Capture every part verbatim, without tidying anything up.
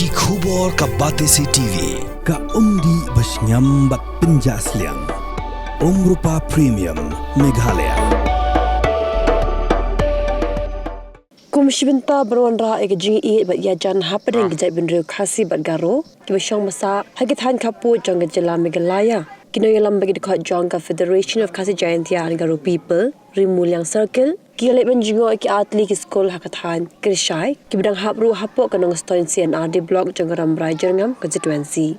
Ki khubor ka Batesi T V, ka umdih ba shngiam bad pynjah sliang. Umrupa Premium, Meghalaya. Kum shi bynta ban wanrah ïa ka jingïeit bad ïajan hapdeng ki jaitbynriew Khasi bad Garo kiba shong basa ha ki thaiñ khappud jong ka jylla Meghalaya, ki nongïalam bad ki dkhot jong ka Federation of Khasi Jaintia and Garo People, Ri Muliang Circle, ki la leit ban jngoh ïa ki artylli ki skul ha ka thaiñ Kyrshai, kiba dang hap ruh hapoh ka Nongstoiñ C and R D Block jong ka Rambrai Jyrngam Constituency.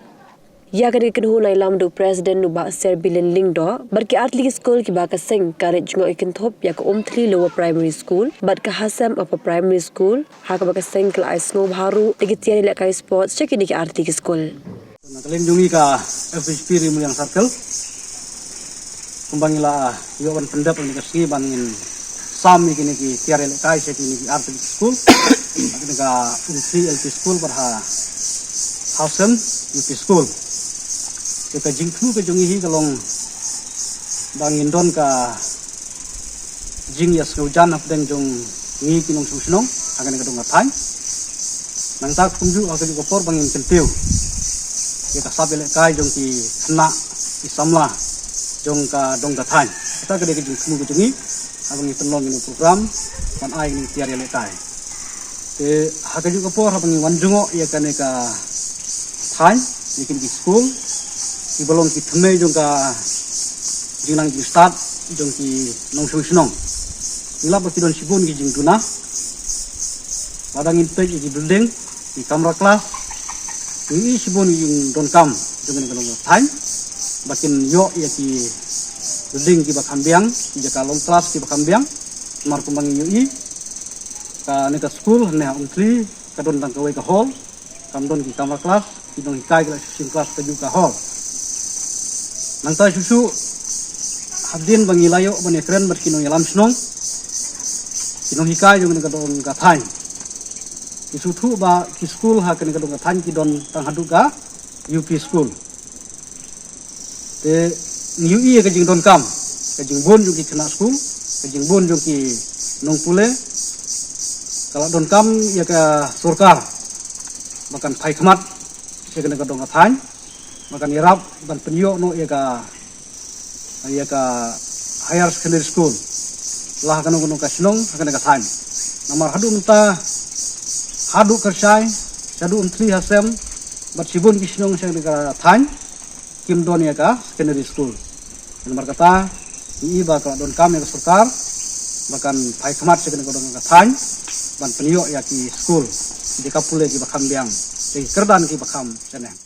Ïa kane ka kynhun la ïalam da u President u Bah Serbilin Lyngdoh bad ki artylli ki skul kiba ha ka seng ka la leit jngoh kynthup ïa ka Umthli Lower Primary School bad ka Hasem Upper Primary School, ha kaba ka seng ka la ai sngewbha ruh ïa ki tiar ïalehkai sports sha kine ki artylli ki skul. Na ka liang jong ngi ka F H P Ri Muliang Circle, kumba ngi la ïoh ban pyndep ha kane ka sngi ban ngin sam ïa kine ki tiar ïalehkai sha kine ki artylli ki skul, kine ka Umthli L P School bad ha Hasem U P School. Te ka jingthmu ka jong ngi hi ka long ba ngin don ka jingïasngewjan hapdeng jong ngi ki nongshong shnong ha kane ka dong ka thaiñ. Nangta kumjuh ha kajuh ka por ba ngin kyntiew ïa ka sap ïalehkai jong ki khynnah ki samla jong ka dong ka thaiñ. Kata ka dei ka jingthmu ka jong ngi haba ngi pynlong ïa kane ka program ban ai ïa kine ki tiar ïalehkai. Te ha kajuh ka por haba ngi wan jngoh ïa kane ka thaiñ, ïa kine ki skul kiba long ki thymmei jong ka jingnang jingstad jong ki nongshong shnong, ngi lap ba ki don shibun ki jingduna. Lada ngin peit ïa ki building, ki kamra klas, ngi ïohi shibun ki jingdonkam jong kane ka dong ka thaiñ ba kin ïoh ïa ki building kiba kham biang, ki jaka long klas kiba kham biang. Namar kumba ngi ïohi, kane ka skul hangne ha Umthli ka don tang kawei ka hall, kam don ki kamra klas, ki nonghikai ki la shu shim klas kajuh ka hall. Nangta shuh shuh hadien ba ngi la ïoh ban ïakren bad ki nongïalam shnong, ki nonghikai jong kane ka dong ka thaiñ, ki sngewthuh ba ki skul ha kane ka dong ka thaiñ ki don tang haduh ka U P school. Te ngi ïohi ïa ka jingdonkam, ka jingbun jong ki khynnah skul, ka jingbun jong ki nongpule, ka la donkam ïa ka sorkar ba kan phai khmat sha kane ka dong ka thaiñ, ba kan ïarap ban pynïoh noh ïa ka, ïa ka higher secondary school la ha kano kano ka shnong ha kane ka thaiñ. Namar haduh mynta, haduh Kyrshai, haduh Umthli, Hasem bad shibun ki shnong sha kane ka thaiñ kim don ïa ka secondary school. Namar kata ngi ïohi ba ka la donkam ïa ka sorkar ba kan phai khmat sha kane ka dong ka thaiñ ban pynïoh ïa ki skul, ki jaka pule kiba kham biang, ki kyrdan kiba kham shaneng.